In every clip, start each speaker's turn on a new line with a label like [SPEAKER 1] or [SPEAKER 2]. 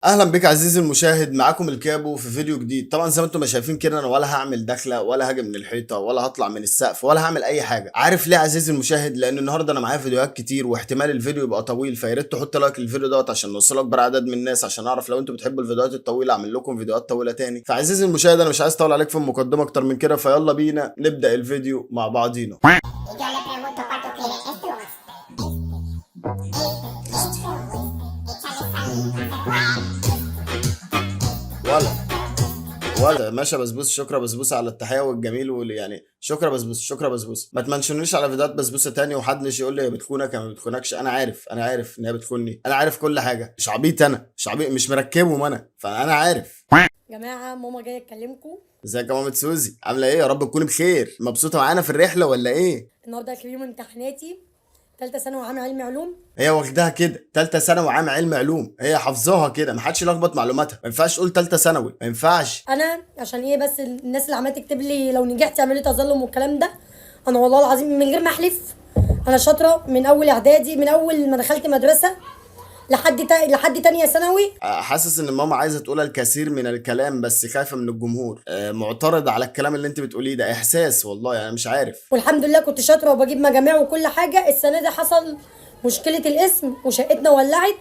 [SPEAKER 1] اهلا بك عزيزي المشاهد، معاكم الكابو في فيديو جديد. طبعا زي ما انتم ما شايفين كده، انا ولا هعمل دخله ولا هاجي من الحيطة ولا هطلع من السقف ولا هعمل اي حاجة. عارف ليه عزيزي المشاهد؟ لان النهارده انا معايا فيديوهات كتير واحتمال الفيديو يبقى طويل، فيا ريت تحط like للفيديو دوت عشان نوصل اكبر عدد من الناس، عشان اعرف لو انتم بتحبوا الفيديوهات الطويلة اعمل لكم فيديوهات طويلة تاني. فعزيزي المشاهد انا مش عايز اطول عليك في المقدمة اكتر من كده، فيلا بينا نبدا الفيديو مع بعضينا.
[SPEAKER 2] Y yo le pregunto cuánto quiere este o este, este o este, échale sal,
[SPEAKER 1] ولا ولا ماشي يا بسبوسه، شكرا بسبوسه على التحية والجميل واللي يعني شكرا بسبوسه، شكرا بسبوسه. ما تمنشنيش على فيديوهات بسبوسه تاني، وحدش يقول لي هي بتخونك يا ما بتخونكش. انا عارف، انا عارف ان هي بتخوني، انا عارف كل حاجة، مش عبيط انا، مش عبيط، مش مركبهم انا، فانا عارف.
[SPEAKER 3] جماعة ماما جاية تكلمكم.
[SPEAKER 1] ازيك يا مامة سوزي؟ عامله ايه؟ يا رب تكوني بخير، مبسوطة معانا في الرحلة ولا ايه؟
[SPEAKER 3] النهارده اخر يوم امتحاناتي، ثالثة ثانوي عام علمي علوم.
[SPEAKER 1] هي واخداها كده ثالثة ثانوي عام علم علوم، هي حافظاها كده، ما حدش يلخبط معلوماتها. ما ينفعش تقول ثالثة ثانوي، ما ينفعش.
[SPEAKER 3] انا عشان ايه بس الناس اللي عماله تكتب لي لو نجحت اعملي تظلم والكلام ده، انا والله العظيم من غير ما احلف انا شاطرة من اول اعدادي، من اول ما دخلت مدرسه لحد تانية ثانوي.
[SPEAKER 1] حاسس ان ماما عايزه تقول الكثير من الكلام بس خايفة من الجمهور، معترض على الكلام اللي انت بتقوليه ده، احساس والله يعني مش عارف.
[SPEAKER 3] والحمد لله كنت شاطرة وبجيب مجاميع وكل حاجة. السنة دي حصل مشكلة الاسم وشقتنا ولعت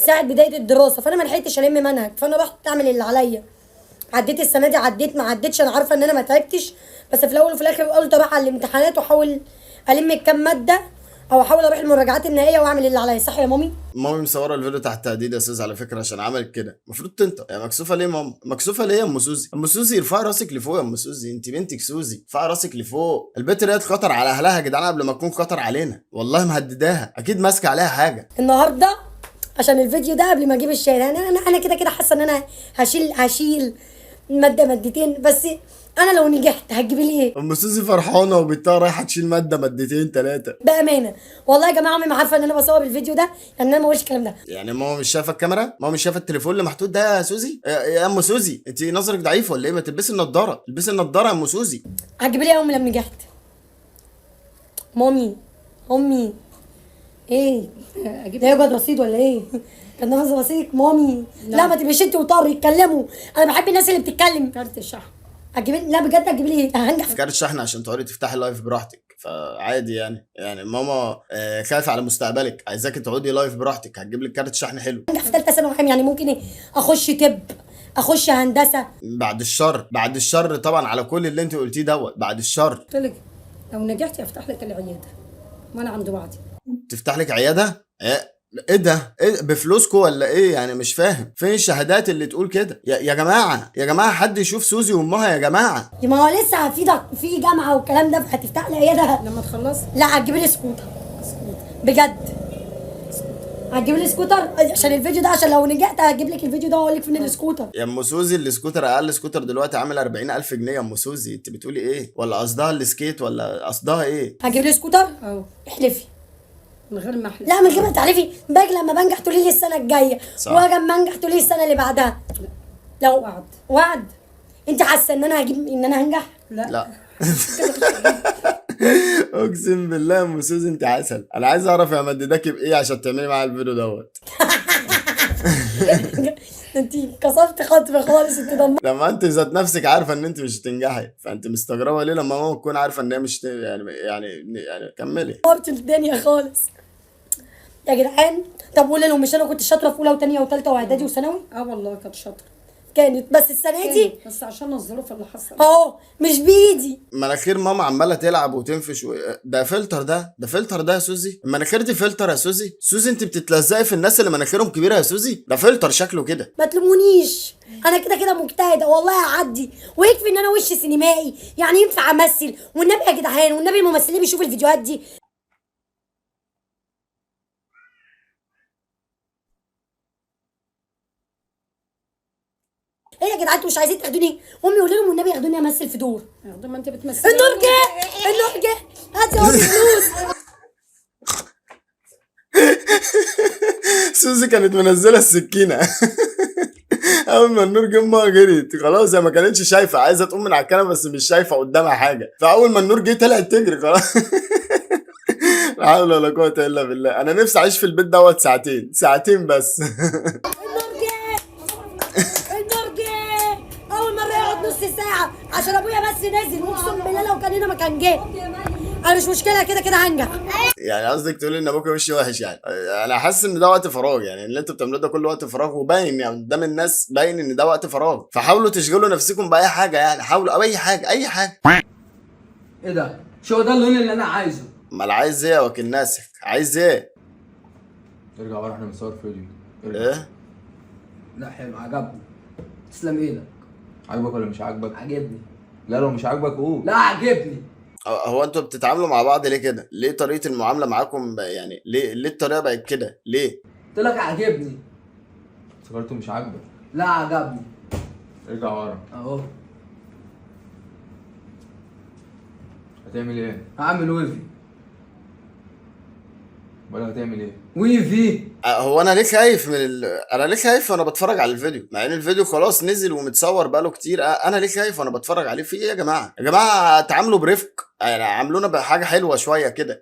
[SPEAKER 3] ساعة بداية الدراسة، فانا ما لحقتش الم منهج، فانا رحت اعمل اللي عليا. عديت السنة دي، عديت ما عديتش، انا عارفه ان انا ما تعبتش، بس في الاول وفي الاخر قلت اروح على الامتحانات واحاول الم كام مادة او احاول اروح المراجعات النهائية واعمل اللي عليا. صح يا مامي؟
[SPEAKER 1] مامي مصوره الفيديو تحت تهديد يا استاذ على فكرة عشان عملت كده، المفروض تنطق. يا مكسوفه ليه ماما؟ مكسوفه ليه يا ام سوزي؟ ام سوزي ارفعي راسك لفوق يا ام سوزي، انت بنتك سوزي، ارفعي راسك لفوق. البت ديت خطر على اهلها يا جدعان قبل ما تكون خطر علينا، والله مهدداها، اكيد ماسكه عليها حاجة.
[SPEAKER 3] النهارده عشان الفيديو ده قبل ما اجيب الشهادة، انا كده كده حاسه ان انا هشيل مادة مادتين بس. انا لو نجحت هتجيبي لي ايه؟
[SPEAKER 1] ام سوزي فرحانة وبنتها رايحة تشيل مادة مادتين ثلاثة.
[SPEAKER 3] بامانه والله يا جماعة امي ما عارفه ان انا بصور الفيديو ده، لان انا ما قلتش الكلام ده.
[SPEAKER 1] يعني ماما مش شايفه الكاميرا؟ ماما مش شايفه التليفون اللي محطوط ده يا سوزي؟ يا ام سوزي انت نظرك ضعيف ولا ايه؟ ما تلبسي النضارة، البسي النضارة يا ام سوزي.
[SPEAKER 3] هتجيبي لي ايه يا امي لما نجحت؟ مامي، امي ايه؟
[SPEAKER 4] اجيب
[SPEAKER 3] لا يوجد رصيد ولا ايه؟ كان نفس رصيدك مامي. لا ما تبقيش انت وطارق اتكلموا، انا بحب الناس اللي بتتكلم.
[SPEAKER 4] كارت الشحن.
[SPEAKER 3] هتجيبي؟ لا بجد هتجيبي لي ايه؟ هنجح
[SPEAKER 1] كارت شحن عشان تقعدي تفتحي live براحتك، فعادي يعني. يعني ماما خايفة على مستقبلك، عايزاكي تقعدي live براحتك، هتجيب لك كارت شحن حلو.
[SPEAKER 3] هنجح في ثالثة ثانوي عام، يعني ممكن ايه؟ اخش طب، اخش هندسة.
[SPEAKER 1] بعد الشر، بعد الشر طبعا على كل اللي انت قلتيه دوت، بعد الشر.
[SPEAKER 4] قلت لك لو نجحتي افتح لك العيادة وانا عند وعدي.
[SPEAKER 1] تفتح لك عيادة؟ ايه ده؟ ايه بفلوسكو ولا ايه؟ يعني مش فاهم فين الشهادات اللي تقول كده؟ يا جماعة، يا جماعة حد يشوف سوزي وامها يا جماعة.
[SPEAKER 3] ما هو لسه في جامعه والكلام ده، فهتفتح لي عيادة
[SPEAKER 4] لما تخلص.
[SPEAKER 3] لا هتجيبي لي سكوتر بجد، هتجيبي لي سكوتر عشان الفيديو ده، عشان لو نجحت هجيب لك الفيديو ده واقول لك فين السكوتر.
[SPEAKER 1] يا ام سوزي السكوتر، اقل سكوتر دلوقتي عامل 40000 جنيه يا ام سوزي، انت بتقولي ايه؟ ولا قصدها ال skate ولا قصدها ايه؟
[SPEAKER 3] هتجيبي لي سكوتر؟
[SPEAKER 4] اه.
[SPEAKER 3] احلفي.
[SPEAKER 4] من غير ما احلف.
[SPEAKER 3] لا من غير ما تحلفي، باجي لما بنجح تقولي لي السنة الجاية،
[SPEAKER 1] صح.
[SPEAKER 3] واجي اما انجح تقولي لي السنة اللي بعدها. لو
[SPEAKER 4] وعد.
[SPEAKER 3] وعد. انت حاسه ان انا هجيب، ان انا هنجح؟
[SPEAKER 4] لا.
[SPEAKER 1] لا اقسم بالله يا ام سوزي انت عسل. انا عايز اعرف يا مدداكي بايه عشان تعملي معايا الفيديو دوت.
[SPEAKER 3] انت كسرت خاطري خالص، انت دمرت
[SPEAKER 1] لما انت ذات نفسك عارفه ان انت مش هتنجحي، فانت مستغربه ليه لما ماما تكون عارفه ان هي مش يعني كملي.
[SPEAKER 3] الدنيا خالص يا جدعان. طب قولي لهم، مش انا كنت شاطرة في اولى وثانيه وثالثه واعدادي وثانوي؟
[SPEAKER 4] اه والله كانت شاطرة
[SPEAKER 3] كانت، بس السنة دي
[SPEAKER 4] بس عشان الظروف اللي حصلت.
[SPEAKER 3] اهو مش بايدي.
[SPEAKER 1] مناخير ماما عماله تلعب وتنفش ده فلتر، ده فلتر ده يا سوزي، المناخير دي فلتر يا سوزي. سوزي انت بتتلزقي في الناس اللي مناخيرهم كبيرة يا سوزي، ده فلتر شكله كده.
[SPEAKER 3] ما تلومونيش، انا كده كده مجتهدة والله هعدي، ويكفي ان انا وش سينمائي يعني ينفع امثل. والنبي يا جدعان، والنبي الممثلين بيشوفوا الفيديوهات دي. ايه يا جدعان انتوا مش عايزين تاخدوني؟ امي قولي لهم والنبي ياخدوني امثل في دور.
[SPEAKER 4] ياخدوا، ما انت بتمثلي.
[SPEAKER 3] النور جه، النور جه، هاتي يا امي فلوس.
[SPEAKER 1] سوزي كانت منزله السكينة اول ما النور جه امها جريت خلاص، هي ما كانتش شايفه، عايزه تقوم من على الكنبة بس مش شايفه قدامها حاجة، فاول ما النور جه طلعت تجري خلاص. لا حول ولا قوة الا بالله. انا نفسي اعيش في البيت دوت ساعتين، ساعتين بس.
[SPEAKER 3] النور جه. نص ساعة عشان ابويا بس نزل، اقسم بالله لو كان هنا ما كان جه. انا مش مشكلة، كده كده هنجح.
[SPEAKER 1] يعني قصدك تقول ان ابوك وشه وحش؟ يعني انا حاسس ان ده وقت فراغ، يعني اللي انتوا بتعملوه ده كله وقت فراغ، وباين يعني قدام الناس باين ان ده وقت فراغ. فحاولوا تشغلوا نفسكم باي حاجه، يعني حاولوا او اي حاجه، اي حاجه.
[SPEAKER 5] ايه ده؟ شو ده اللون اللي انا عايزه؟
[SPEAKER 1] امال عايز ايه يا وكيل ناسك؟ عايز ايه؟
[SPEAKER 6] ارجع ورا، احنا بنصور فيديو. ارجع.
[SPEAKER 1] ايه؟
[SPEAKER 5] لا حلو، عجبني. تسلم ايدك.
[SPEAKER 6] عاجبك ولا مش عاجبك؟
[SPEAKER 5] عجبني.
[SPEAKER 6] لا لو مش عاجبك قول.
[SPEAKER 5] لا عجبني.
[SPEAKER 1] هو انتوا بتتعاملوا مع بعض ليه كده؟ ليه طريقه المعاملة معاكم يعني ليه الطريقة بقت كده؟ ليه؟
[SPEAKER 5] قلت لك عجبني.
[SPEAKER 6] افتكرته مش عاجبك.
[SPEAKER 5] لا عجبني.
[SPEAKER 6] ارجع ورا.
[SPEAKER 5] اهو.
[SPEAKER 6] هتعمل ايه؟
[SPEAKER 5] هعمل wavy.
[SPEAKER 6] ولا هتعمل ايه؟
[SPEAKER 5] wavy.
[SPEAKER 1] هو انا ليه خايف من انا ليه خايف وانا بتفرج على الفيديو، مع ان الفيديو خلاص نزل ومتصور بقاله كتير؟ انا ليه خايف وانا بتفرج عليه؟ في ايه يا جماعة؟ يا جماعة تعاملوا برفق، يعني عاملونا بحاجة حلوة شوية كده.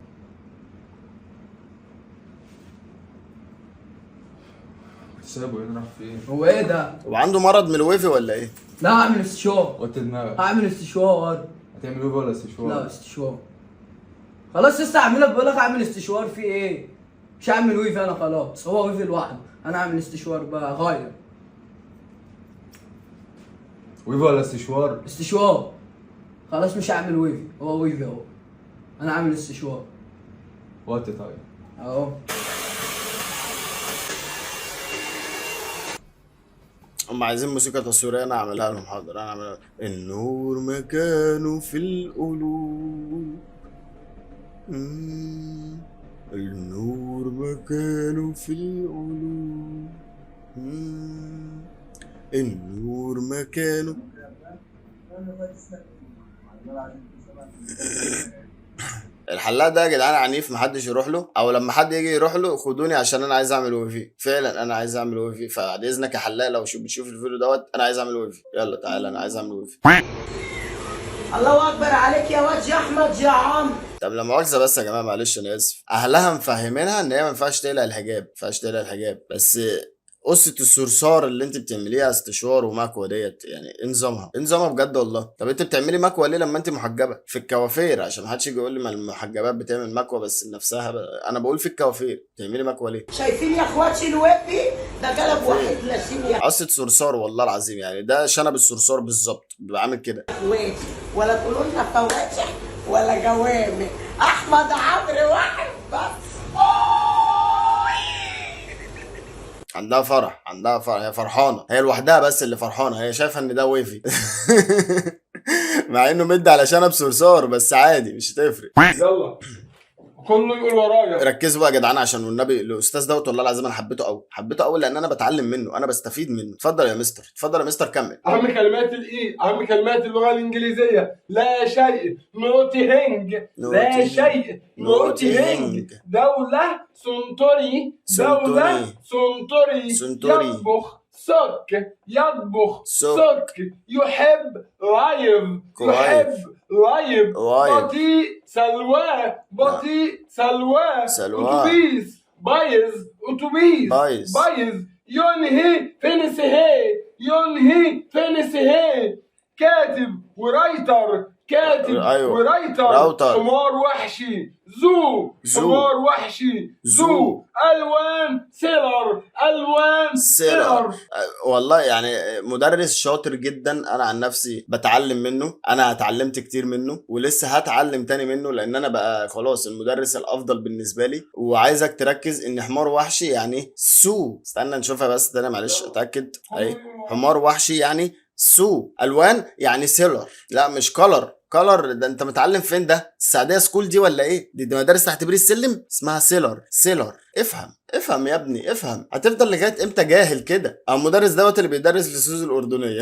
[SPEAKER 6] سابه هنا راح فين؟
[SPEAKER 5] هو ايه ده؟
[SPEAKER 1] هو عنده مرض من ال wavy ولا ايه؟
[SPEAKER 5] لا هعمل استشوار.
[SPEAKER 6] وطي دماغك.
[SPEAKER 5] هعمل استشوار.
[SPEAKER 6] هتعمل wavy ولا استشوار؟
[SPEAKER 5] لا استشوار. خلاص لسه هعملك، بقول لك هعمل استشوار. في ايه؟ مش هعمل wavy انا خلاص، هو wavy لوحده، انا هعمل استشوار بقى، غير.
[SPEAKER 6] wavy ولا استشوار؟
[SPEAKER 5] استشوار. خلاص مش هعمل wavy، هو wavy اهو. انا هعمل استشوار.
[SPEAKER 6] وطي طيب.
[SPEAKER 5] اهو.
[SPEAKER 1] هم عايزين موسيقى تصويرية، انا اعملها لهم. حاضر انا اعملها لهم. النور مكانه في القلوب، النور مكانه في القلوب، النور مكانه. الحلاق ده يا جدعان عنيف، محدش يروح له، او لما حد يجي يروح له خدوني عشان انا عايز اعمل wavy، فعلا انا عايز اعمل wavy. فبعد اذنك يا حلاق لو بتشوف الفيديو دوت، انا عايز اعمل wavy، يلا تعالى انا عايز اعمل wavy.
[SPEAKER 7] الله اكبر عليك يا واد يا احمد يا عم.
[SPEAKER 1] طب لا مؤاخذة بس يا جماعة، معلش انا اسف، اهلها مفهمينها ان هي ما ينفعش تقلع الحجاب، ما ينفعش تقلع الحجاب، بس قصة الصرصار اللي انت بتعمليها استشوار ومكوى ديت، يعني ايه نظامها؟ ايه نظامها بجد والله؟ طب انت بتعملي مكوى ليه لما انت محجبة؟ في الكوافير، عشان ما حدش يجي يقول لي ما المحجبات بتعمل مكوى بس لنفسها، انا بقول في الكوافير بتعملي مكوى ليه؟
[SPEAKER 7] شايفين يا اخواتي ال wavy ده قلب واحد لاشين يا
[SPEAKER 1] قصة صرصار والله العظيم، يعني ده شنب الصرصار بالظبط، بيبقى عامل كده.
[SPEAKER 7] اخواتي، ولا تقولوا لنا فواتح ولا جوامع. احمد عمرو واحد بس.
[SPEAKER 1] عندها فرح، عندها فرح، هي فرحانة، هي لوحدها بس اللي فرحانة، هي شايفه ان ده wavy مع انه مد على شنب صرصار، بس عادي مش هتفرق.
[SPEAKER 8] يلا كله يقول ورايا.
[SPEAKER 1] ركزوا بقى يا جدعان عشان والنبي الاستاذ دوت والله العظيم انا حبيته قوي، حبيته قوي لان انا بتعلم منه، انا بستفيد منه. اتفضل يا مستر، اتفضل يا مستر كمل.
[SPEAKER 8] اهم كلمات الايه؟ اهم كلمات اللغة الانجليزية. لا شيء، nothing. لا شيء، nothing. دولة country، دولة country.
[SPEAKER 1] country.
[SPEAKER 8] يطبخ cook، يطبخ cook. يحب like، يحب like. بطيء slow، بطيء slow. اتوبيس بايظ، اتوبيس بايظ. ينهي finish، ينهي finish. كاتب و writer، كاتب.
[SPEAKER 1] أيوة.
[SPEAKER 8] و writer.
[SPEAKER 1] راوتر.
[SPEAKER 8] حمار وحشي zoo، حمار وحشي zoo. الوان sailor، الوان
[SPEAKER 1] sailor. والله يعني مدرس شاطر جدا، انا عن نفسي بتعلم منه، انا اتعلمت كتير منه ولسه هتعلم تاني منه، لان انا بقى خلاص المدرس الافضل بالنسبة لي. وعايزك تركز ان حمار وحشي يعني zoo، استنى نشوفها بس تاني معلش اتاكد. اهي حمار وحشي يعني zoo، الوان يعني sailor، لا مش color. color ده انت متعلم فين ده؟ السعديه school دي ولا ايه؟ دي مدارس تحت بير السلم اسمها sailor. sailor. افهم افهم يا ابني افهم، هتفضل لغاية امتى جاهل كده؟ او المدرس دوت اللي بيدرس لسوز الاردنية.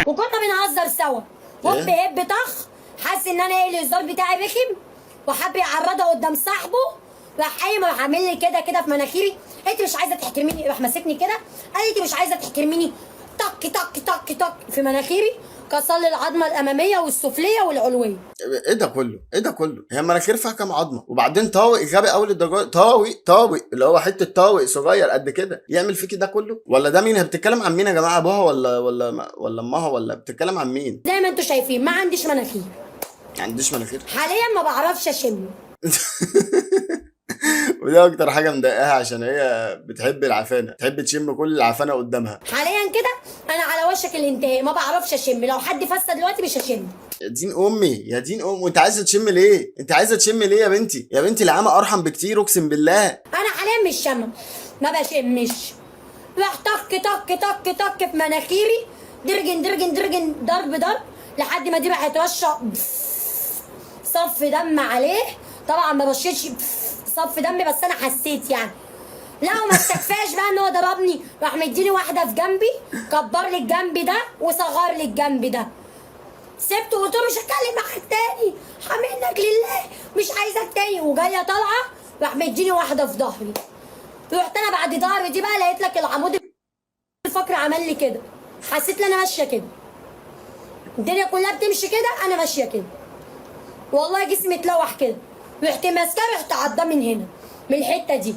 [SPEAKER 3] وكنا بنهزر سوا، هوب هب طخ، حس ان انا ايه الهزار بتاعي رخم وحب يعرضها قدام صاحبه، راح قايم راح عامل لي كده كده في مناخيري، انت مش عايزه تحترميني، راح ماسكني كده قال لي انت مش عايزه تحترميني، طق طق طق طق في مناخيري. كسر لي العظمة الامامية والسفليه والعلويه.
[SPEAKER 1] ايه ده كله؟ ايه ده كله؟ هي المناخير فيها كام عظمه؟ وبعدين طاوق غبي قوي للدرجة، طاوق اللي هو حتة طاوق صغير قد كده يعمل فيكي ده كله؟ ولا ده مين؟ هي بتتكلم عن مين يا جماعة؟ ابوها ولا امها ولا بتتكلم عن مين؟
[SPEAKER 3] زي ما انتوا شايفين ما عنديش مناخير.
[SPEAKER 1] ما عنديش مناخير
[SPEAKER 3] حاليا، ما بعرفش اشم.
[SPEAKER 1] ودي اكتر حاجة مضايقاها عشان هي بتحب العفانه، بتحب تشم كل العفانه قدامها.
[SPEAKER 3] حاليا كده انا على وشك الانتهاء، ما بعرفش اشم. لو حد فسد دلوقتي مش هشم.
[SPEAKER 1] يا دين امي يا دين امي، وانت عايزه تشم ليه؟ انت عايزه تشم ليه يا بنتي؟ يا بنتي العمى ارحم بكتير اقسم بالله.
[SPEAKER 3] انا حاليا مش شامة، ما بشمش. راح طك طك طك طك في مناخيري، درجن درجن درجن، ضرب ضرب، لحد ما دي راحت رشه صف دم عليه. طبعا ما رشيتش صف دم، بس انا حسيت يعني. لا وما استكفاش بقى ان هو ضربني، راح مديني واحدة في جنبي، كبر لي الجنب ده وصغر لي الجنب ده. سبته وقلت له مش هتكلم معاك تاني، حمينك لله، مش عايزك تاني. وجاية طالعه راح مديني واحدة في ظهري. رحت انا بعد ظهري دي بقى لقيت لك العمود الفقري عمل لي كده، حسيت ان انا ماشية كده، الدنيا كلها بتمشي كده، انا ماشية كده، والله جسمي اتلوح كده. رحت ماسكاه، رحت عضاه من هنا من الحتة دي،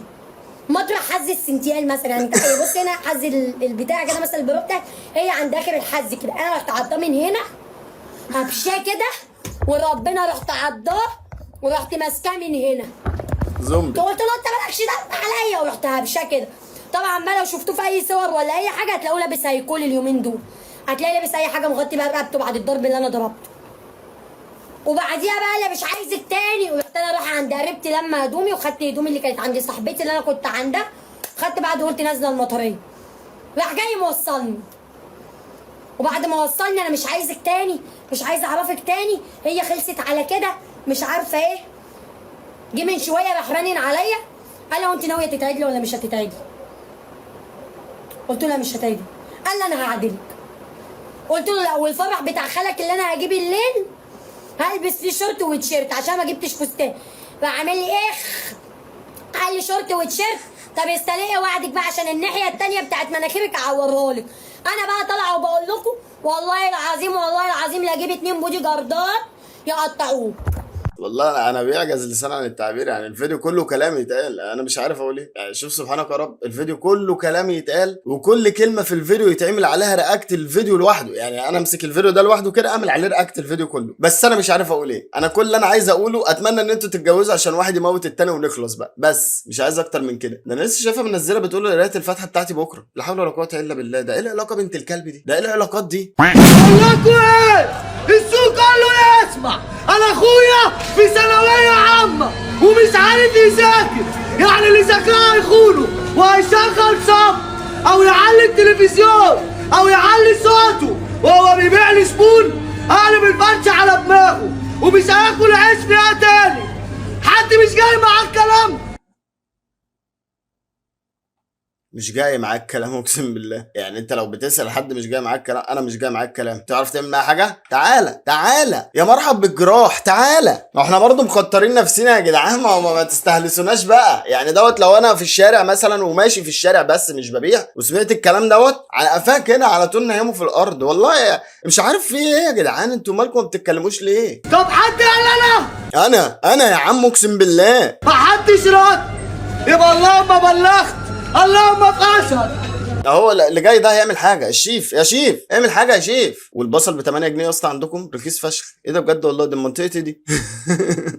[SPEAKER 3] مطرح حز السنتيال مثلا، يعني انت بص هنا حز البتاع كده مثلا، البرو بتاعك هي عند اخر الحز كده، انا رحت عضاه من هنا هبشاه كده، وربنا رحت عضاه ورحت ماسكاه من هنا.
[SPEAKER 1] زومبي.
[SPEAKER 3] قلت له انت مالكش دم عليا، ورحت هبشاه كده. طبعا بقى لو شفتوه في اي صور ولا اي حاجة هتلاقوه لابس هيكول اليومين دول، هتلاقيه لابس اي حاجة مغطي بقى رقبته بعد الضرب اللي انا ضربته. وبعديها بقى لا مش عايزك تاني، ورحت انا رايحة عند قريبتي لما هدومي، وخدت هدومي اللي كانت عند صاحبتي اللي انا كنت عندها، خدت بعد وقلت نازله المطريه. راح جاي موصلني، وبعد ما وصلني انا مش عايزك تاني، مش عايزه اعرفك تاني، هي خلصت على كده مش عارفه ايه. جه من شوية راح رنن عليا، قال لي هو انت ناوية تتعدلي ولا مش هتتعدلي؟ قلت له لا مش هتعدلي. قال لي انا هعدلك. قلت له لا، والفرح بتاع خالك اللي انا هجيب الليل هلبس فيه شورت وتيشيرت عشان ما جبتش فستان. راح عامل لي اخ، قال لي شورت وتيشيرت، طب استلقي وعدك بقى عشان الناحية التانية بتاعت مناخيرك اعورها لك. انا بقى طالعه وبقول لكم والله العظيم والله العظيم لا اجيب 2 بودي جاردات يقطعوه.
[SPEAKER 1] والله انا بيعجز لسان عن التعبير، يعني الفيديو كله كلام يتقال، انا مش عارف اقول ايه. يعني شوف سبحانك يا رب، الفيديو كله كلام يتقال، وكل كلمة في الفيديو يتعمل عليها react الفيديو لوحده. يعني انا امسك الفيديو ده لوحده كده اعمل عليه react الفيديو كله، بس انا مش عارف اقول ايه. انا كل اللي انا عايز اقوله اتمنى ان انتوا تتجوزوا عشان واحد يموت التاني ونخلص بقى، بس مش عايز اكتر من كده. ده انا لسه شايفها منزله بتقول قرايه الفاتحة بتاعتي بكره، لا حول ولا قوة الا بالله. ده ايه العلاقة بنت الكلب دي؟ ده ايه العلاقات دي؟
[SPEAKER 5] بقول لكم ايه، السوق كله يسمع، انا اخويا في ثانوية عامة ومش عارف يذاكر، يعني اللي ذاكرها هيخونه وهيشغل صف او يعلي التلفزيون او يعلي صوته وهو بيبيع لي سبون، هقلب الفرش على دماغه ومش هياكل عيش فيها تاني. حد مش جاي معاه الكلام؟
[SPEAKER 1] مش جاي معاك كلام اقسم بالله. يعني انت لو بتسال حد مش جاي معاك كلام، انا مش جاي معاك كلام. تعرف تعمل معايا حاجة؟ تعالى تعالى يا مرحب بالجراح، تعالى. ما احنا برضو مخطرين نفسنا يا جدعان، ما تستهلسوناش بقى. يعني دوت لو انا في الشارع مثلا وماشي في الشارع بس مش ببيع وسمعت الكلام دوت على قفاك هنا على طول نايمة في الارض. والله مش عارف في ايه يا جدعان، انتوا مالكم ما بتتكلموش ليه؟
[SPEAKER 5] طب حد قال انا
[SPEAKER 1] انا يا عم اقسم بالله
[SPEAKER 5] ما حدش رد، يبقى اللهم بلغت اللهم فاشهد.
[SPEAKER 1] اهو اللي جاي ده هيعمل حاجة. الشيف يا شيف اعمل حاجة يا شيف. والبصل ب 8 جنيه يا اسطى عندكم رخيص فشخ. ايه ده بجد والله، دي منطقتي دي.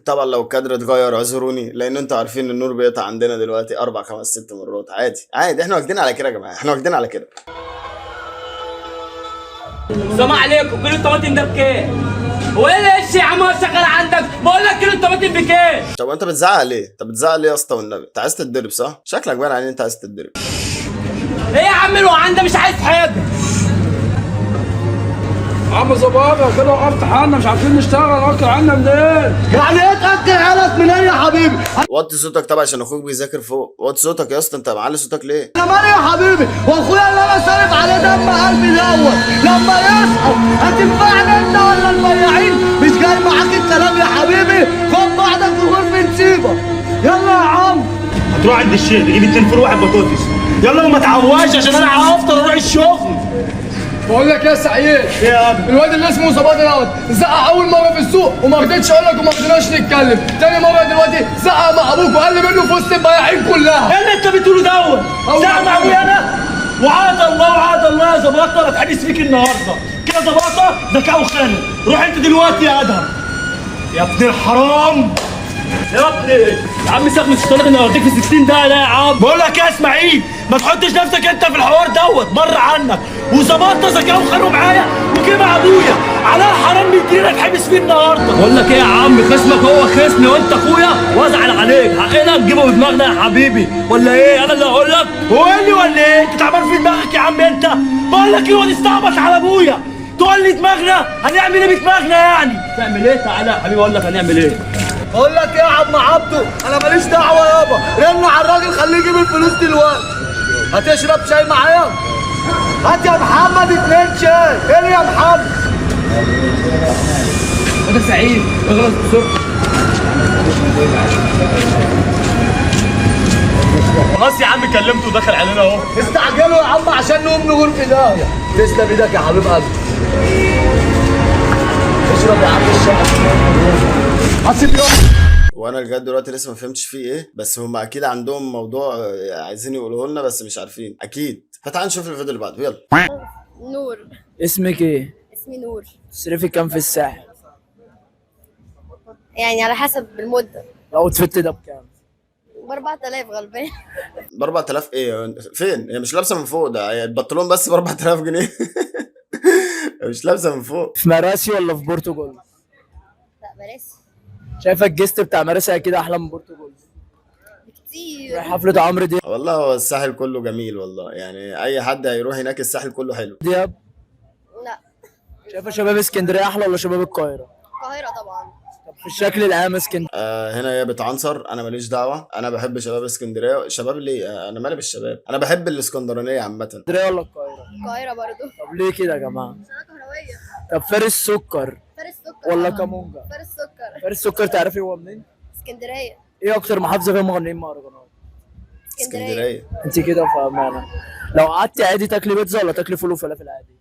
[SPEAKER 1] طبعا لو الكادر اتغير اعذروني، لان انتوا عارفين النور بيقطع عندنا دلوقتي 4 5 6 مرات عادي عادي، احنا واخدين على كده يا جماعة، احنا واخدين على كده.
[SPEAKER 9] السلام عليكم، كيلو الطماطم ده بكام؟ هو ايه اللي يا عم هو شغال عندك؟ بقول لك كيلو الطماطم بكام؟
[SPEAKER 1] طب انت بتزعق ليه؟ طب بتزعق ليه يا اسطى والنبي؟ انت عايز تتضرب صح؟ شكلك باين عليه انت عايز تتضرب.
[SPEAKER 9] ايه يا عم الوعان ده مش عايز حاجة.
[SPEAKER 8] عم زبابه كده وقفت حالنا مش عارفين نشتغل، اكل عنا منين؟
[SPEAKER 5] يعني ايه تاكل عيالك منين يا حبيبي؟
[SPEAKER 1] وطي صوتك طبعا عشان اخوك بيذاكر فوق. وطي صوتك يا اسطى، انت معلي صوتك ليه؟
[SPEAKER 5] انا مالي يا حبيبي، واخويا اللي انا صارف عليه دم قلبي دوت لما يسقط هتنفعني انت ولا البياعين؟ مش جاي معاك الكلام يا حبيبي، خد بعضك في غرفة سيبك. يلا يا عم
[SPEAKER 10] هتروح عند الشيخ تجيب 2 فول 1 بطاطس، يلا وما تعواش عشان انا هفطر اروح الشغل.
[SPEAKER 8] بقول لك يا سعيد، الواد اللي اسمه زباطه دوت زقع اول مرة في السوق وما رضيتش اقول لك وما رضيناش نتكلم، تاني مرة دلوقتي زقع مع ابوك وقال منه في وسط البياعين كلها.
[SPEAKER 5] ايه اللي انت بتقوله دوت؟ زقع مع ابويا انا؟ وعاد الله وعاد الله يا زباطه، انا اتحبس فيك النهارده كده. زباطه ذكاء وخانه. روح انت دلوقتي يا ادهم يا ابن الحرام يا ابني. يا عم سيبك من الشيطان، انا هوديك في 60 ده. لا يا عم، بقول لك يا اسماعيل ما تحطش نفسك انت في الحوار دوت بره عنك. وظبطت ذكاء وخانه معايا وجه مع ابويا على الحرام بيدينا اتحبس فيه النهارده. بقول لك ايه يا عم، خصمك هو خصمي وانت اخويا وازعل عليك، حقنا نجيبه بدماغنا يا حبيبي ولا ايه؟ انا اللي هقول لك هو ايه اللي ولا ايه؟ انت تعبان في دماغك يا عم انت. بقول لك ايه، هو استعبط على ابويا تقول لي دماغنا؟ هنعمل ايه بدماغنا يعني؟ تعمل ايه؟ تعالى يا حبيبي اقول لك هنعمل ايه.
[SPEAKER 10] بقول لك ايه يا عم عبده، انا ماليش دعوه يابا، رن على الراجل خليه يجيب الفلوس دلوقتي. هتشرب شاي معايا؟ هات يا محمد 2 شاي. ايه يا محمد؟
[SPEAKER 8] انت سعيد اغلط بسرعة.
[SPEAKER 5] خلاص يا عم كلمته ودخل علينا اهو.
[SPEAKER 10] استعجلوا يا عم عشان نقوم نغور في داهية. تسلم ايدك يا حبيب قلبي. اشرب يا عم الشاي. حسيت يوم.
[SPEAKER 1] وانا لغاية دلوقتي لسه ما فهمتش فيه ايه، بس هم اكيد عندهم موضوع عايزين يقولوه لنا بس مش عارفين اكيد. فتعال نشوف الفيديو اللي بعده يلا.
[SPEAKER 11] نور.
[SPEAKER 12] اسمك ايه؟
[SPEAKER 11] اسمي نور.
[SPEAKER 12] تصرفي كام في الساحل؟
[SPEAKER 11] يعني على حسب المدة.
[SPEAKER 12] ال outfit ده بكام؟
[SPEAKER 11] ب 4000 غالبا.
[SPEAKER 1] ب 4000 ايه؟ فين؟ هي مش لابسه من فوق، ده هي البنطلون بس ب 4000 جنيه. مش لابسه من فوق.
[SPEAKER 12] في مراسي ولا في بورتو جولف؟
[SPEAKER 11] لا مراسي.
[SPEAKER 12] شايفه ال guest بتاع مراسي اكيد احلى من بورتو جولف
[SPEAKER 11] بكتير.
[SPEAKER 12] حفلة عمرو
[SPEAKER 1] والله هو الساحل كله جميل والله، يعني اي حد هيروح هناك الساحل كله حلو.
[SPEAKER 12] دياب.
[SPEAKER 11] لا.
[SPEAKER 12] شايفه شباب اسكندرية احلى ولا شباب القاهرة؟
[SPEAKER 11] القاهرة طبعا.
[SPEAKER 12] طب في الشكل العام اسكندرية.
[SPEAKER 1] هنا هي بتعنصر، انا ماليش دعوه، انا بحب شباب اسكندرية. شباب ليه؟ انا مالي بالشباب، انا بحب الاسكندرانية عامة.
[SPEAKER 12] اسكندرية ولا القاهرة؟
[SPEAKER 11] القاهرة برضو.
[SPEAKER 12] طب ليه كده يا جماعة؟
[SPEAKER 11] عشان انا كهرويه.
[SPEAKER 12] طب فارس سكر
[SPEAKER 11] فارس سكر
[SPEAKER 12] ولا كامونجا؟
[SPEAKER 11] فارس سكر.
[SPEAKER 12] فارس سكر تعرفي هو منين؟
[SPEAKER 11] اسكندرية.
[SPEAKER 12] ايه اكتر محافظة فيها مغنيين مهرجانات؟
[SPEAKER 1] اسكندرية.
[SPEAKER 12] انت كده فاهمانه. لو قعدتي عادي تاكلي بيتزا ولا تاكلي فول وفلافل عادي؟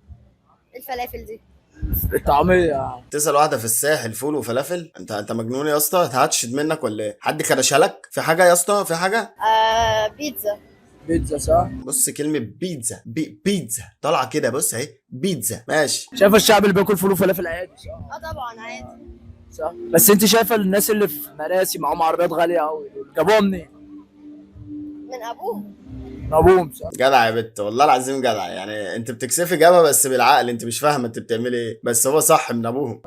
[SPEAKER 11] الفلافل دي.
[SPEAKER 12] الطعمية.
[SPEAKER 1] تسأل واحدة في الساحل فول وفلافل؟ انت مجنون يا اسطى، هتشد منك ولا ايه؟ حد كرشها في حاجة يا اسطى؟ في حاجة؟
[SPEAKER 11] بيتزا.
[SPEAKER 12] بيتزا صح؟
[SPEAKER 1] بص كلمة بيتزا، بيتزا طالعه كده، بص اهي بيتزا ماشي.
[SPEAKER 12] شايفه الشعب اللي بياكل فول وفلافل عادي صح؟
[SPEAKER 11] طبعا عادي.
[SPEAKER 12] صح. بس انت شايفه الناس اللي في مراسي معاهم عربيات غالية قوي جابوها منين؟
[SPEAKER 11] من ابوهم.
[SPEAKER 12] من ابوهم صح؟
[SPEAKER 1] جدع يا بت والله العظيم جدع، يعني انت بتكسفي جابها بس بالعقل، انت مش فاهمه انت بتعملي ايه، بس هو صح من ابوهم.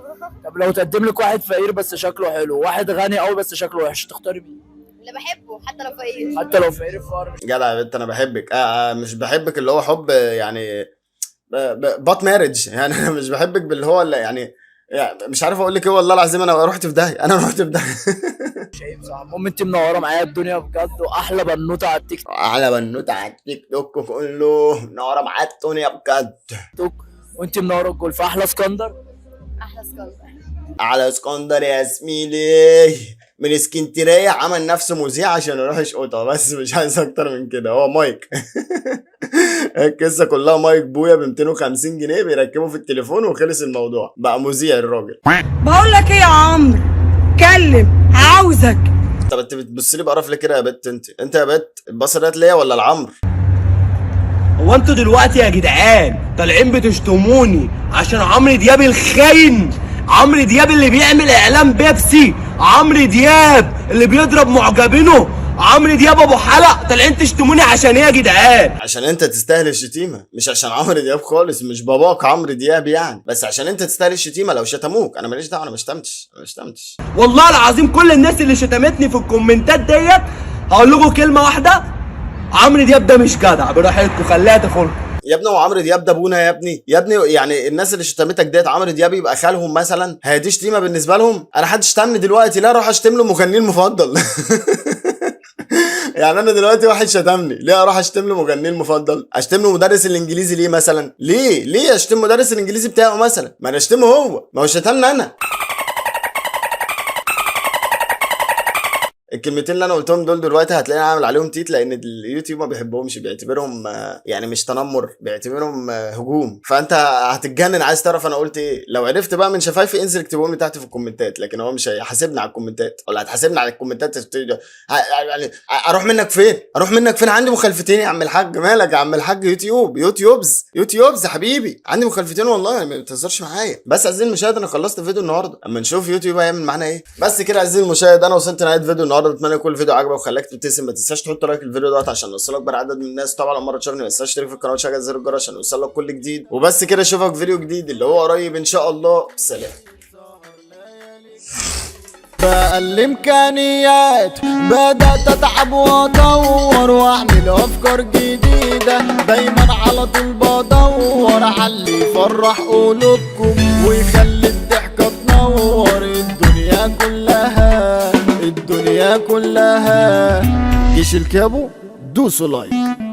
[SPEAKER 12] طب لو تقدم لك واحد فقير بس شكله حلو، واحد غني قوي بس شكله وحش، تختاري مين؟
[SPEAKER 11] اللي بحبه حتى لو فقير.
[SPEAKER 12] حتى لو فقير فقر.
[SPEAKER 1] جدع يا بت انا بحبك. مش بحبك اللي هو حب يعني but marriage، يعني انا مش بحبك باللي هو اللي يعني مش عارف اقول لك ايه والله العظيم، انا رحت في داهية، انا رحت في داهية.
[SPEAKER 12] مش عيب صح؟ المهم انت منورة معايا الدنيا بجد، واحلى بنوته على التيك توك.
[SPEAKER 1] احلى بنوته على التيك توك كله، منورة معايا الدنيا بجد.
[SPEAKER 12] توك وانت منورة الجولف. احلى اسكندر.
[SPEAKER 11] احلى اسكندر.
[SPEAKER 1] احلى اسكندر يا زميلي من اسكندرية، عمل نفسه مذيع عشان يروح يشقطها بس، مش عايز اكتر من كده. هو مايك القصة كلها مايك بويا ب 250 جنيه بيركبه في التليفون وخلص الموضوع، بقى مذيع الراجل.
[SPEAKER 7] بقول لك ايه يا عمرو، كلم عاوزك.
[SPEAKER 1] طب انت بتبص لي بقرف ليه كده يا بت؟ انت يا بت البصه ديت ليا ولا لعمرو؟
[SPEAKER 5] هو انتوا دلوقتي يا جدعان طالعين بتشتموني عشان عمرو دياب الخاين، عمرو دياب اللي بيعمل اعلان بيبسي، عمرو دياب اللي بيضرب معجبينه، عمرو دياب ابو حلق، طالعين تشتموني عشان ايه يا جدعان؟
[SPEAKER 1] عشان انت تستاهل الشتيمة، مش عشان عمرو دياب خالص، مش باباك عمرو دياب يعني، بس عشان انت تستاهل الشتيمة لو شتموك. انا ماليش دعوه، انا ما شتمتش، انا ما شتمتش
[SPEAKER 5] والله العظيم. كل الناس اللي شتمتني في الكومنتات ديت هقول لكم كلمة واحدة، عمرو دياب ده مش جدع. براحتكم خليها تاكلكم
[SPEAKER 1] يا ابني. هو عمرو دياب ده ابونا يا ابني، يا ابني يعني الناس اللي شتمتك ديت عمرو دياب يبقى خالهم مثلا؟ هي دي شتيمه بالنسبة لهم؟ انا حد شتمني دلوقتي لا اروح اشتم له مغنيه المفضل. يعني انا دلوقتي واحد شتمني ليه اروح اشتم له مغنيه المفضل؟ اشتم له مدرس الانجليزي ليه مثلا؟ ليه اشتم مدرس الانجليزي بتاعه مثلا؟ ما انا اشتمه هو، ما هو شتمني انا. الكلمتين اللي انا قلتهم دول دلوقتي هتلاقيني عامل عليهم تيت، لان اليوتيوب ما بيحبهمش، بيعتبرهم يعني مش تنمر، بيعتبرهم هجوم. فانت هتتجنن عايز تعرف انا قلت ايه. لو عرفت بقى من شفايفي انزل اكتبهم لي تحت في الكومنتات، لكن هو مش هيحاسبني على الكومنتات ولا هتحاسبني على الكومنتات. يعني اروح منك فين؟ اروح منك فين؟ عندي مخالفتين يا عم الحاج. مالك يا عم الحاج؟ يوتيوب، يوتيوبز، يوتيوبز حبيبي، عندي مخالفتين والله، ما بتهزرش معايا. بس عزيزي المشاهد انا خلصت فيديو النهارده، اما نشوف يوتيوب هيعمل معانا ايه. بس كده عزيزي المشاهد انا وصلت لنهاية فيديو النهارده، اتمنى يكون الفيديو عجبك وخلاك تبتسم. ما تنساش تحط like للفيديو دوت عشان نوصل اكبر عدد من الناس. طبعا لو مرة تشوفني ما تنساش تشترك في القناة وتشغل زر الجرس عشان يوصل لك كل جديد. وبس كده، اشوفك فيديو جديد اللي هو قريب ان شاء الله. سلام.
[SPEAKER 5] بأقل إمكانيات بدأت أتعب وأدور وأعمل أفكار جديدة، دايما على طول بدور عاللي يفرح قلوبكم ويخلي الضحكة تنور الدنيا كلها، الدنيا كلها. جيش الكابو دوسوا like.